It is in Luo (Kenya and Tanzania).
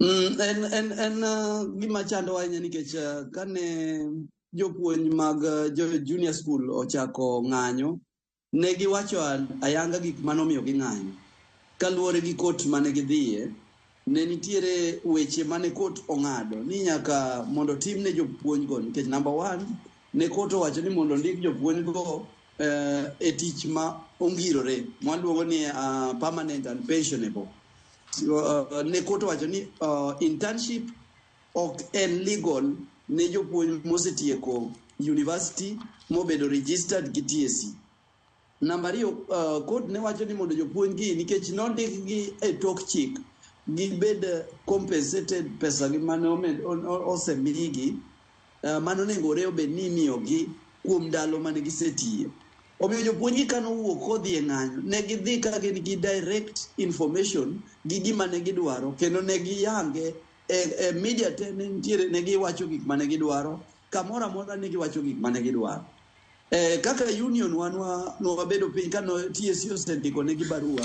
En gima chandowa ahinya nikech kane jopuonj mag jo junior school ochako ng'anyo, ne giwacho ayanga gik manomiyo ging'anyo. Kaluwore gi court mane gidhiye, ne nitiere weche mane court ong'ado ni nyaka mondo tim ne jopuonj go nikech number one, ne court owacho ni mondo ondik jopuonj go e tich ma ongirore mwaluongo ni permanent and pensionable. Ne court owacho ni internship ok en legal ne jopuonj mosetieko university mobedo registered gi TSC. Namba ariyo, court ne wacho ni mondo jopuonj gi, nikech nondikgi e tok chik, gibed compensated pesa gi mane osemigi, mano onegore obed ni imiyogi kuom ndalo mane gisetiyo. Omiyo jopuonj gi kanowuok kodhi e ng'anyo, ne gidhi ka gin gi direct information gi gima ne gidwaro, kendo ne giyange e media te. Ne nitiere, ne giwacho gik mane gidwaro kamoro amora, ne giwacho gik mane gidwaro. Kaka union wan wabedo piny kano TSC osendiko negi barua.